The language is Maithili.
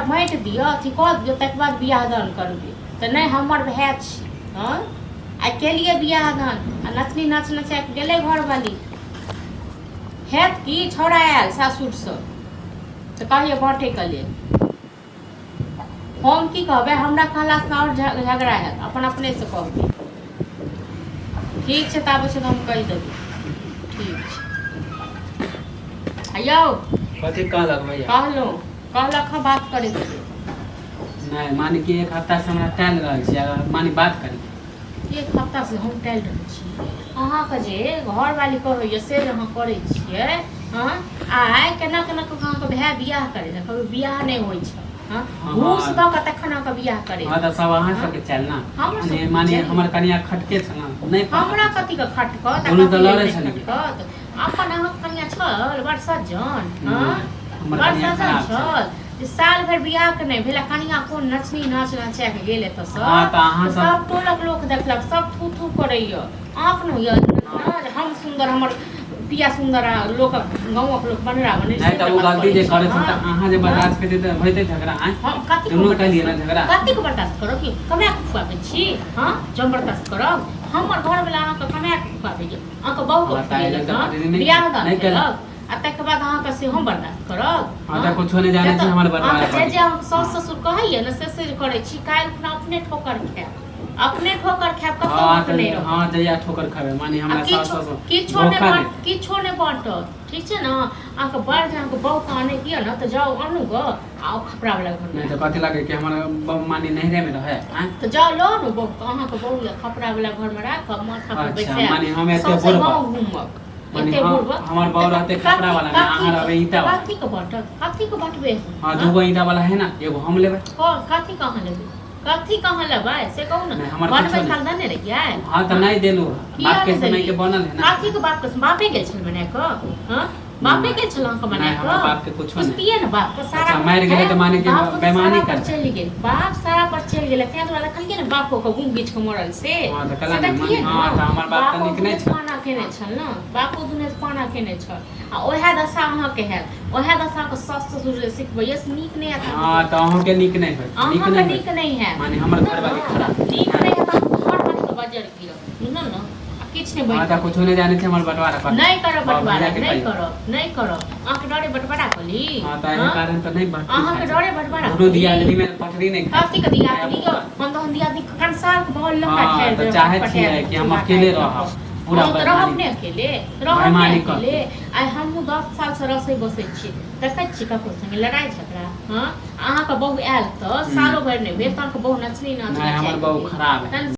बाँटि दिअ, अथी कऽ दिअ, तकर बाद बियाह दान करबै। तऽ नहि, हमर भाय छी। हँ, आइ केलियै बियाह दान आ नचनी नाच नचा कऽ गेलै घरवाली। हैत की, छौड़ा आयल सासुरसँ तऽ कहैए बाँटैके लेल। हम की कहबै? हमरा कहलासँ आओर झगड़ा हैत। अपन अपनेसँ कहबै। ठीक छै, तऽ आबै छै तऽ हम कहि देबै। ठीक छै। आ यौ। कथी कहलक भैया? कहलहुँ, कहलक हँ बात करैके लेल। नहि, माने कि एक हफ्ता से हमरा टालि रहल छी, अगर माने बात करी। एक हफ्ता से हम टालि रहल छी अहाँके? जे घरवाली कहैए से जे अहाँ करै छियै। हँ, आइ केना केना कऽ अहाँके भाय बियाह करै छै, कभी बियाह नहि होइ छै। हँ, घूस दऽ कऽ तखन अहाँके बियाह करै। हँ, तऽ सब अहाँ सबके चल ना। हमर माने सबके माने चल। हमर कनिया खटके छ ना, नहि पता हमरा छै। कथी के खटकत आ दुनू तऽ कथी लेल लड़ै नहि छलियै। खटकत? अपन अहाँके कनिया छल बड़ सज्जन। हँ, हमर बड़ कनिया सज्जन खराब छल। छल जे साल भरि बियाह के नहि भेल आ कनिया कोन नचनी नाच नचा के गेल एतऽसँ। हँ, तऽ अहाँ तऽ सब सब टोलक लोक देखलक, सब थू थू करैया। आँख नहि होइया जे हम सुन्दर, हमर पिया सुन्दर आ लोकक गाँवक लोक बनरा बने। नहि तऽ ओ गलती जे करै छै तऽ अहाँ जे बर्दाश्त करतै तऽ होइतै झगड़ा। आँय? हम कथी? दुनू कहलियै ने झगड़ा। कथीके बर्दाश्त करब? कि कमा कऽ खुआबै छी? हँ, जब बर्दाश्त करब, हमर घरवला अहाँके कमा कऽ खुआबैए, अहाँके बहुके हमरा तऽ खुएलक, तऽ हँ, पटरी नहि बियाह दान नहि केलक। केलक आ तकर बाद अहाँके से हम बर्दाश्त करब? हँ, तऽ कुछो नहि जानै छी, हमर बर्दाश्त अहाँके जे करी। जे अहाँके साउस ससुर कहैए ने, से से जे करै छी, काल्हि खुना अपने ठोकर खायब, अपने ठोकर खायब, कतहु हँ अहाँके नहि तऽ रहत। हँ, जहिया ठोकर खेबै, माने आ हमरा सास किछो ससुर किछो नहि धोखा बाँट दे। किछो नहि बाँटत, ठीक छै ने? अहाँके बड़ जे अहाँके बहुके आनैके यऽ ने, तऽ जाउ आनू गऽ आ ओ खपरावला घरमे नहि तऽ राखू। कथी लागै कि हमर माने नैहरेमे रहै? आँय? तऽ जाउ लऽ आनू बहुके। अहाँके बहु लए खपरावला घरमे राखब, माथा पर अच्छा, बैसायब, माने हम एते सौंसे बुढ़बा। गाँव घूमब। माने एते हम बुढ़बा हमर बहु रहतै खपरा वाला मे, अहाँ रहबै ईंटा वाला। कथी के बाँटत? कथी के बाँटबै हम? हँ, दूगो ईंटा वाला है ना, एगो हम लेबै। कथी कहाँ लेबै? कथी कहाँ लेबै से कहू ने। नहि, हमर बनबै कुछो काल देने रहियै? हँ, तऽ नहि देलू। किया बाप के नहि समय के देलियै? बनल है ना। कथी के बाप के? बापे गेल छल बना कऽ? हँ, बापे गेल छल अहाँके बना नहि, हमर कऽ? बाप के कुछो नहि। पुछतियै ने बाप के सारा। अच्छा, मरि गेलै तऽ माने कि बाप के बेईमानी सारा पर करतै। चलि गेल, बाप सारा पर चलि गेलै, ताहि दुआरे देखलियै ने बापो के गुम गीच के मरल से। हँ, तऽ से कहला ने, देखलियै हँ, ने। तऽ हमर बाप तऽ बापो नीक नहि दुने छल। पाना केने छल ने, बापो दुने पाना केने छल आ ओएह दशा अहाँके हैत। ओएह दशा के सास ससुर जे सिखबैया से नीक नहि हैत। हँ, तऽ अहूँके नीक नहि होयत, नीक अहाँके नहि नीक होयत। नहि हैत। माने हमर घरवाली खराब। नीक नहि हैत अहाँके घरवाली के बजर गिरत, बुझलहुँ ने? आ किछु नहि हँ, बनि तऽ कुछो नहि जानै छै, हमर बंटवारा कर। नहि करब बंटवारा। भैया के नहि कहियौ। करब, नहि करब। अहाँके डरे बंटवारा कऽ ली? हँ, तऽ एहि हँ? कारण तऽ नहि बंटरी अहाँके खाइ छै। डरे बंटवारा दुनू कऽ ली? दियादनी मे पटरी नहि खाइ। कथी के दियादनी यौ? हम तहन दियादनी कंसार के बॉल लऽ कऽ हँ, ठारि तऽ देब, चाहै पटा छियै देब कि हम चूल्हा अकेले काटि कऽ। रहब पूरा। हँ, तऽ रहब बेईमानी ने अकेले, रहब ने बेईमानी अकेले। करतै। आइ हमहूँ 10 सालसँ रसोई बसै छी, देखै छी ककरो संगे लड़ाइ झगड़ा? हँ, अहाँके बहु आयल तऽ सालो भरि नहि भेल तऽ अहाँके बहु नचनी नाच नहि, हमर नचाय बहु गेल। खराब है। तहन